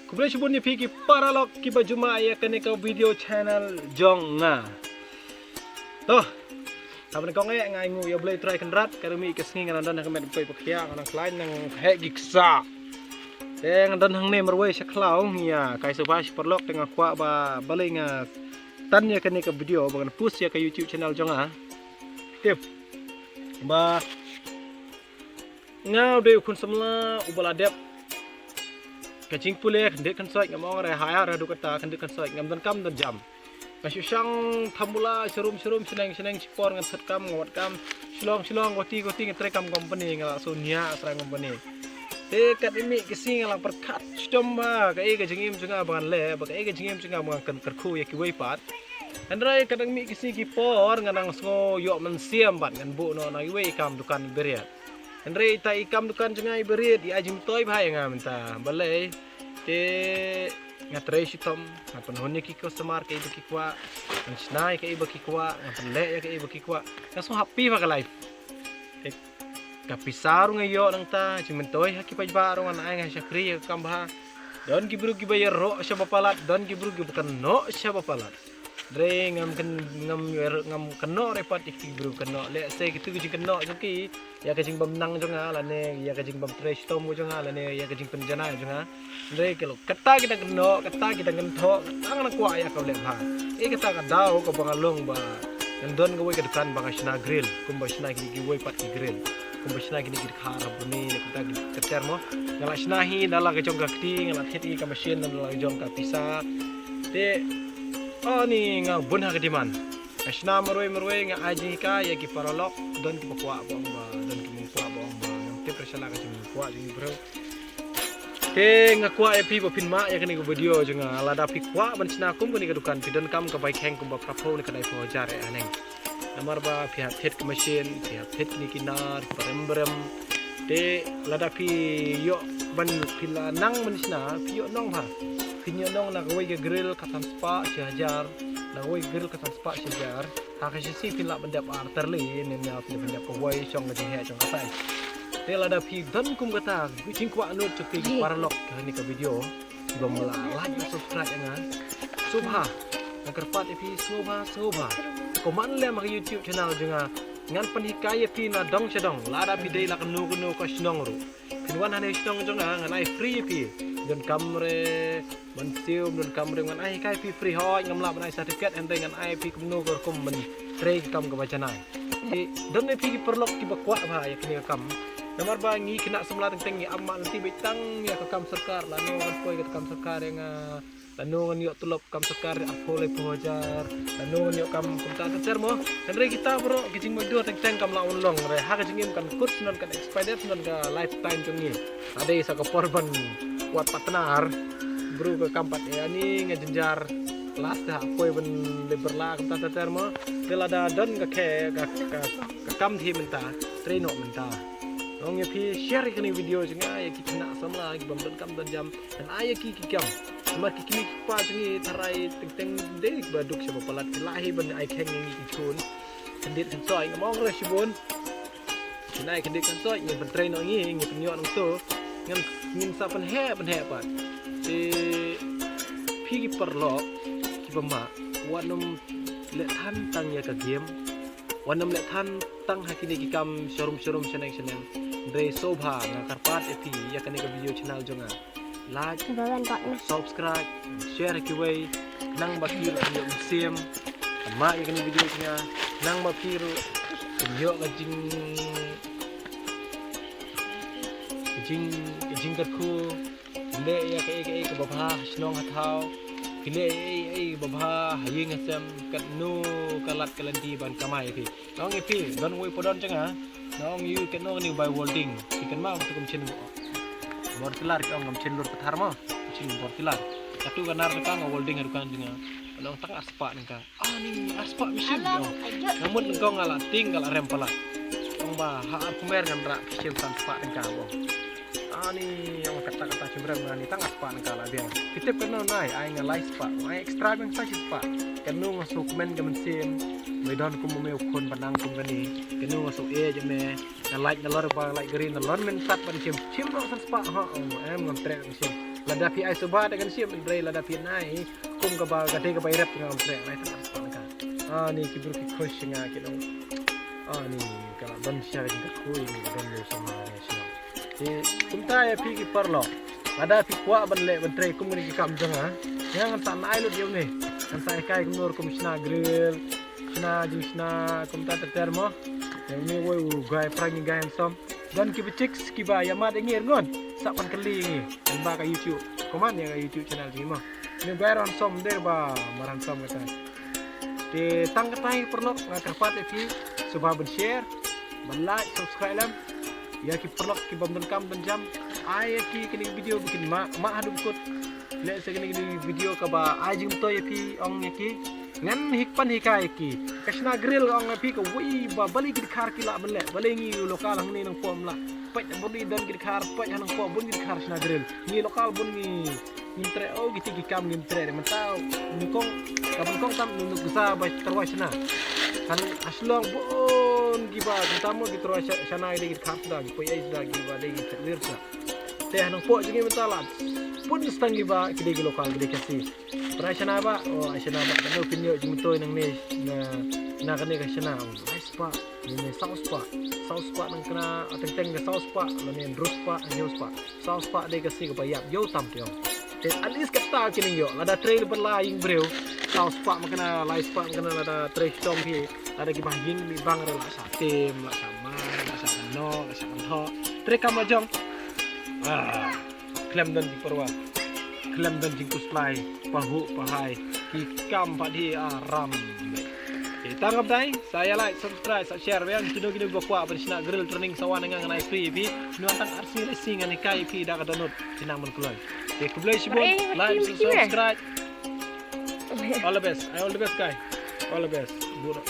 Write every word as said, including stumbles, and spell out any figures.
Khublei shibun ïa phi ki paralok kiba ju mad ïa kane ka video channel jong nga. To, haba nyngkong eh nga ai nguh ïa U Blei Trai Kynrad, ka dang mih ka sngi nga nang don ha ka met u koi pakhiah, nga nang khlaiñ nang heh ki ksah. Te nga don hangne marwei sha khlaw, ïa kai sngewbha shi paralok, te nga kwah ba balei nga tan ïa kane ka video ba ngan post ïa ka YouTube channel jong nga. Tip ba nga u dei u khun samla uba la dep ka jingpule khyndiat khynsoit, ngam ong re ha ïa re haduh katta, khyndiat khynsoit, ngam don kam don jam. Nga shu shang thambula sharum sharum, shaneng shaneng, shipor ngan thut kam, nga wad kam, shlong shlong, wati wati, nga trei kam company, nga la shu nia shrang company. Te kat ïa mih ka sngi nga la pyrkhat shitom ba kaei ka jingim jong nga ba ngan leh, ba kaei ka jingim jong nga ba ngan kyrkhu ïa kiwei pat. Hynrei kat ïa mih ka sngi ki por nga nang sngew ïoh mynsiem bad ngan buh noh na iwei i kam dukan i beriat. Hynrei ita i kam dukan jong nga i beriat i ai jingmyntoi bha ïa nga mynta. Balei? Te nga trei shitom, nga pynhun ïa ki customer kaei ba ki kwah, ngan shna ïa kaei ba ki kwah, ngan pynleh ïa kaei ba ki kwah. Nga sngew happy bha ka life. Te ka pisa ruh nga ïoh nangta, jingmyntoi ha ki paidbah ruh ngan ai, nga shakri ïa ka kam bha. Don ki briew kiba ïaroh shaba palat, don ki briew kiba kynnoh shaba palat. Hynrei ngam kyn, ngam ïar, ngam kynnoh re pat ïa ki briew kynnoh. Lehse kitu ki jingkynnoh jong ki ïa ka jingbym nang jong nga lane ïa ka jingbym trei shitom jong nga lane ïa ka jingpynjanai jong nga. Hynrei ka lok kata ki dang kynnoh, kata ki dang kynthoh, kata nga kwah ïa ka leh bha. Eh, kata ka daw kaba nga long ba ngan don kawei ka dukan ba nga shna grill, kumba shna ki, kiwei pat ki grill, kumba shna kine ki dkhar Brunei, da kata ki ter mo. Nga la shna hi da la ka jong ka kti, nga la thied hi ka machine da la ka jong ka pisa. Te ani nga bun ha ka demand. Nga shna marwei marwei, nga ai jinghikai ïa ki paralok, don kiba kwah ba ong ba, don kiba kwah ba ong ba ngam tip re sha la ka jingkwah jong ki briew. Te nga kwah ïa phi ba phin mad ïa kane ka video jong nga, lada phi kwah ban shna kum kane ka dukan, phi donkam ka bai kheng kumba phraphew ne khyndai phew hajar eh haneng. Namar ba phi hap thied ka machine, phi hap thied kine ki nar, ki barem barem. Te lada phi ïoh ban, phi la nang ban shna, phi ïoh nong bha. Phin ïoh nong na kawei ka grill ka san spah shi hajar, na kawei ka grill ka san spah shi hajar. Ha ka shi sngi phin lah ban dep ar tylli, ne ne phin lah ban dep kawei, shong ka jingheh shong ka tai. Te lada phi don kum kata ka jingkwah nud jong phi ki paralok ha kane ka video, bym lah like bad subscribe ïa nga, sngewbha. Nga kyrpad ïa phi, sngewbha, sngewbha. Comment lem ha ka YouTube channel jong nga. Ngan pynhikai ïa phi na dong sha dong, lada phi dei la kano kano ka shnong ruh. Phin wan hangne shnong jong nga, ngan ai free ïa phi. Donkam re ban siew, donkam re, ngan ai hikai phi free. Hooid, ngam lah ban ai certificate, hynrei ngan ai phi kumno ka rukom ban trei ka kam kaba janai. Te don ne phi ki paralok kiba kwah bha ïa kane ka kam. Namar ba ngi khynnah samla teng teng ngi ap mad lynti beit tang ïa ka kam sorkar, lano ngan poi ka kam sorkar ïa nga, lano ngan ïoh tulop kam sorkar arphew laiphew hajar, lano ngan ïoh kam kumta ter ter mo. Hynrei kita baroh ki jingmutdur teng teng kam lah ban long, hynrei ha ka jingim kan kut sngewdon, kan expire sngewdon ka lifetime jong ngi. Ka dei sa ka por ban wad partner, briew ka kam pat ïa ani, nga jynjar last ha poi ban leh bylla kumta ter ter mo. Te lada don ka khe, ka, ka, ka kam dhi mynta, trei noh mynta. Ong ïa phi, share ïa kane video jong nga ïa ki khynnah samla kibym don kam don jam. Ngan ai ïa ki ki kam. Namar ki kmie ki kpa jong ngi tharai teng teng dei ba duk shaba palat, ki lah hi ban ai kheng ïa ngi ki khun. Khyndiat khynsoit, ngam ong re shibun. Phin ai khyndiat khynsoit, ngin pyntrei noh ngi, ngin pynïoh nangto. Ngan, ngin sa pynheh pynheh pat. Te phi ki paralok kiba mad, wat nym leh than tang ïa ka game. Wat nym leh than tang ha kine ki kam sharum sharum, shaneng shaneng. Hynrei sngewbha, nga kyrpad ïa phi ïa kane ka video channel jong nga, like, subscribe, share ha kiwei, nang ba phi ruh phin ïoh mynsiem. Mad ïa kane ka video jong nga, nang ba phi ruh phin ïoh ka jing, ka jing, ka jingkyrkhu. Phi leh ïa kaei kaei kaba bha ha shnong ha thaw, phi leh ïa kaei kaei kaba bha ha ïing ha sem, katno ka lad ka lynti ban kamai ïa phi. Nga ong ïa phi, don uwei u pdeng jong nga, nga ong ïa u, katno kane u bai welding, phi kynmaw kata ka machine bor tilar, ki ong ka machine lur pathar mo, machine bor tilar. Katu ka nar ka, nga welding ha dukan jong nga. Nga ong tang arspah tyngka. Ani, arspah machine, ong. Nga mut nyngkong nga la tieng, nga la rem palat. Ong ba ha arphew mer ngan rah ka machine san spah tyngka, ong. Ani, ong, kata kata shim rem, ani tang arspah tyngka la biang. Phi tip katno nai, ai nga lai spah, ai extra biang sa shi spah. Katno nga sngewkmen ka mynsiem, me don kum me u khun ba nang kum kane. Katno nga sngewïeit ïa me. Nga lait nalor ba lait gari nalor, men sat ban shim, shim noh san spah, ha, ong, em, ngam treh ban shim. Lada phi ai sngewbha te kan shim, hynrei lada phi ai kum kaba ka dei kaba i rep nga ngam treh, nga ai tang ar spah na ka. Ani ki briew ki khush nga ki long. Ani ka la don sha ka jingkyrkhu ïa ngi, ka don ne sha ma ne sha. Te kumta ïa phi ki paralok, lada phi kwah ban leh ban trei kum kine ki kam jong nga, ïa ngan sa ai lut ïa une. Ngan sa ai kai kumno rukom shna grill, shna jingshna kumta ter ter mo. Ïa une woi u guy, pyrshah ngi guy handsome. Don kiba chicks kiba ïa mad ïa ngi rngon, sa pan kylli ïa ngi. Ngan ba ka YouTube, comment ïa ka YouTube channel jong ngi mo. Une guy ruh handsome, de ba mar handsome kata. Te tang katei paralok, nga kyrpad ïa phi sngewbha ban share, ban like, subscribe lem. Ïa ki paralok ki bym donkam donjam, ai ïa ki kine ki video ba kin mad, mad haduh kut. Lehse kine ki video kaba ai jingmyntoi ïa phi, ong ïa ki. Ngan hi pan hikai ïa ki. Ka shna grill ong ïa phi kawei ba balei ki dkhar ki lah ban leh, balei ngi local hangne nangpoh ym lah. Peit bun i don ki dkhar, peit hangne nangpoh bun ki dkhar shna grill. Ngi local bun ngi ngim treh, oh, kiti ki kam ngim treh. Mynta nyngkong, ka nyngkong tam ngi nuksa ba tyrwa shna. Kan ha Shillong bun kiba, mynta mo ki tyrwa sha-, shna ki dei ki dkhar sda, ki poi ei sda, kiba dei ki chatwir sda. Te ha nangpoh jong ngi mynta la bun stang kiba ki dei ki local, ki dei Khasi. Pynshna ba, oh, shna ba, kano phin ïoh jingmyntoi nangne na, na kane ka shna, oh, lai spah, ne, ne saw spah, saw spah nang kane, teng teng ka saw spah, lane hynriew spah, hynñiew spah. Saw spah dei ka sngi kaba ïap ïew tam te ong. Te at least katta ki nang ïoh, lada trei ban la ïing briew, saw spah ma kane, lai spah ma kane, lada trei shitom hi, lada kiba ha ïing mih bang ruh la shah tim, la shah mai, la shah noh, la shah kynthoh. Trei kam la jong. Ah, khlem don jingpyrwa, khlem don jingkhuslai, pahuh pahai, ki kam pat hi aram. Te tang katei, sa ïa like, subscribe, sa share, ba ïa kino kino ba kwah ban shna grill training sa wan nga, ngan ai free ïa phi. Ngan tang ar sngi lai sngi ngan hikai ïa phi da ka dohnud, ki nang ban kloi. Te khublei shibun, like, subscribe. All the best. All the best, guy. All the best. Buh noh.